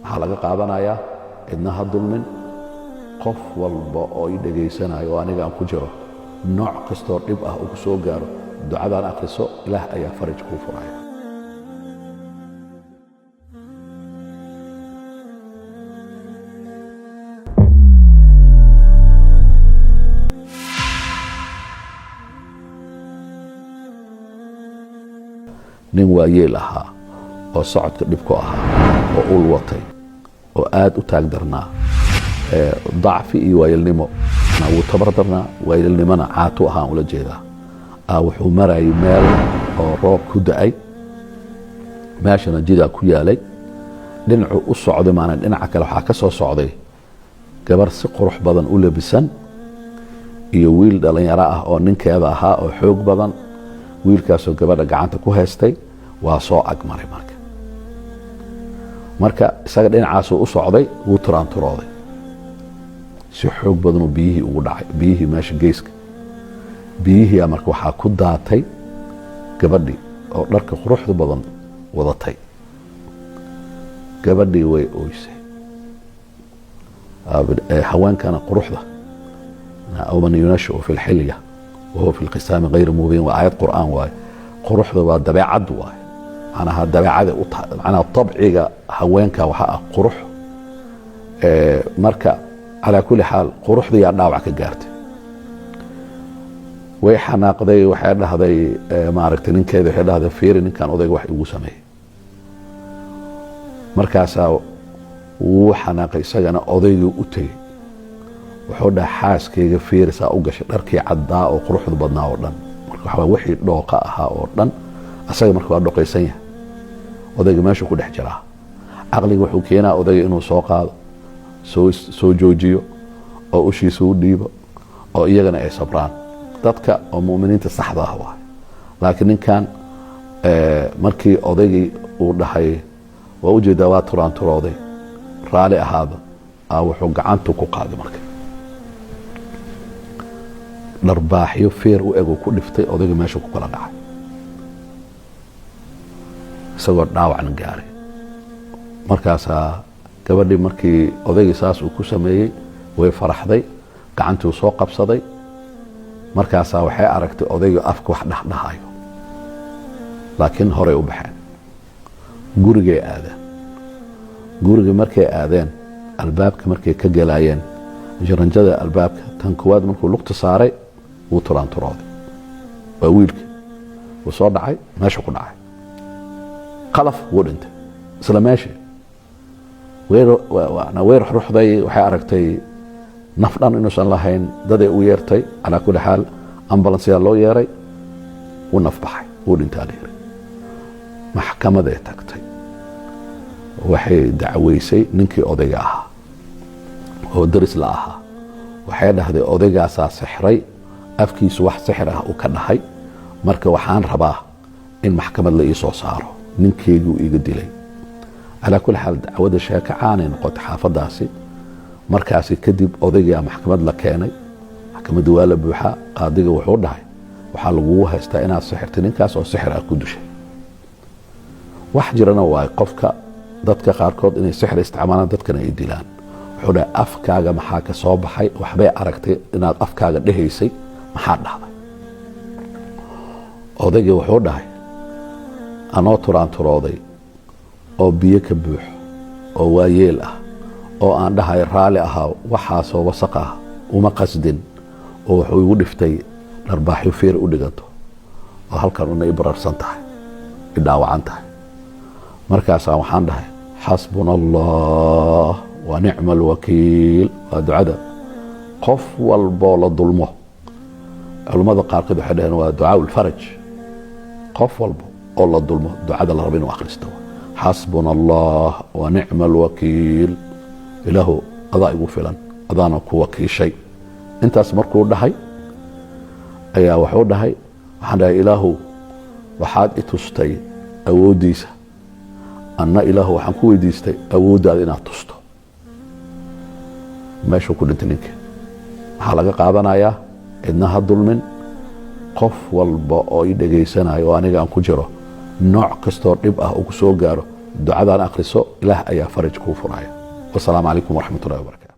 Waxaa laga qaadanayaa cidna ha dulmin. Qof walba oo i dhegaysanayo oo aniga aan ku jiro, nooc kastoo dhib ah uu ku soo gaaro, ducadaan akhriso, Ilaah ayaa faraj kuu furaya. Nin waayeel ahaa oo socodka dhib ku ahaa oo ul watay oo aad u taag darnaa, dacfi iyo waayeelnimo wuu tabar darnaa, waayeelnimona caatu ahaan ula jeedaa. Wuxuu marayay meel oo roob ku da'ay, meeshana jidaa ku yaalay. Dhinacuu u socday maana dhinaca kale waxaa ka soo socday gabar si qurux badan u labisan iyo wiil dhalinyaro ah oo ninkeeda ahaa oo xoog badan. Wiilkaasoo gabadha gacanta ku haystay waa soo agmaray. Marka isaga dhinacaasuu u socday, wuu turaanturooday si xoog badanuu biyihii ugu dhacay, biyihii meesha geeska biyihiia. Marka waxaa ku daatay gabadhii oo dharka quruxda badan wadatay. Gabadhii way oysay. Haweenkana quruxda, aw man yunashu fi lxilya wahuwa fi lkhisaami hayr mubiin, waa aayad qur'aan waaye. Quruxda waa dabeecad waaye, macnaha dabeecada u tahay, macnaha dabciga haweenka waxaa ah qurux. Marka calaa kulli xaal quruxdiyaa dhaawac ka gaartay. Way xanaaqday, waxay dhahday, maaragtay, ninkeeda waxay dhahday, "Fiiri ninkan odayga wax igu sameeyey." Markaasaa wuu xanaaqay isagana, odaygii u tegey, wuxuu dhahay, "Xaaskayga fiirisaa u gashay dharkii caddaa oo quruxda badnaa oo dhan." Marka waxaa wixii dhooqa ahaa oo dhan asaga marka waa dhoqaysan yahay. Odayga meeshuu ku dhex jiraa, caqliga wuxuu keenaa odayga inuu soo qaado, soo joojiyo oo ushiisa u dhiibo oo iyagana ay sabraan, dadka oo muminiinta saxda ah waay. Laakiin ninkan markii odaygii uu dhahay, "Waa ujeedaa, waa turaanturooday, raali ahaada," wuxuu gacantu ku qaaday marka dharbaaxyo feer u egu ku dhiftay. Odayga meesha ku kala dhacay isagoo dhaawacna gaaray. Markaasaa gabadhii markii odaygii saas uu ku sameeyey way faraxday, gacantuu soo qabsaday. Markaasaa waxay aragtay odayga afka wax dhexdhahayo, laakiin horey u baxeen, gurigay aadeen. Guriga markay aadeen, albaabka markay ka galaayeen, jaranjada albaabka tan koowaad markuu lugta saaray, wuu turaanturooday. Waa wiilka, wuu soo dhacay, meesha ku dhacay qalaf, wuu dhintay isla meeshii. Way ruxruxday, waxay aragtay naf dhan inuusan lahayn. Daday u yeertay. Calaa kulli xaal ambulanceyaa loo yeeray, wuu naf baxay, wuu dhintaa la yiri. Maxkamaday tagtay, waxay dacweysay ninkii odayga ahaa oo daris la ahaa. Waxay dhahday, "Odaygaasaa sixray, afkiisu wax sixir ah uu ka dhahay. Marka waxaan rabaa in maxkamad la ii soo saaro, ninkeyguu iga dilay." Calaa kulli xaal dacwadda sheeko caanay noqotay xaafadaasi. Markaasi kadib odaygaa maxkamad la keenay. Maxkamadda waa la buuxaa. Qaadiga wuxuu dhahay, "Waxaa lagugu haystaa inaad sixirtay ninkaas oo sixir ah ku dushay." Wax jirana waay, qofka dadka qaarkood inay sixir isticmaalaan, dadkana ay dilaan. Wuxuu dhahay, "Afkaaga maxaa ka soo baxay? Waxbay aragtay inaad afkaaga dhehaysay, maxaa dhahday?" Odaygii wuxuu dhahay, "Anoo turaanturooday oo biyo ka buuxo oo waayeel ah oo aan dhahay, 'Raali ahaa, waxaasoo wasaq ah uma qasdin,' oo wuxuu igu dhiftay dharbaaxyo feer u dhiganto oo halkan una i bararsan tahay, i dhaawacan tahay. Markaasaa waxaan dhahay, 'Xasbuna Allah wa nicma alwakiil.'" Waa ducada qof walboo la dulmo. Culummada qaarkood waxay dhaheen waa ducaa ulfaraj. Qof walbo oo la dulmo ducada la rabo inuu akhristo, "Xasbuna Allah wa nicma alwakiil", Ilaahu adaa igu filan, adaana ku wakiishay. Intaas markuu dhahay ayaa wuxuu dhahay, "Waxaan dhahay, 'Ilaahu waxaad i tustay awooddiisa, anna Ilaahu waxaan ku weydiistay awooddaada inaad tusto.'" Meeshuu ku dhintay ninkii. Waxaa laga qaadanayaa cidna ha dulmin. Qof walba oo i dhegaysanayo oo aniga aan ku jiro, nooc kastoo dhib ah uu ku soo gaaro, Ducadan akhriso, Ilaah ayaa faraj kuu furaya. Wasalaamu calaykum waraxmatullahi wabarakatu.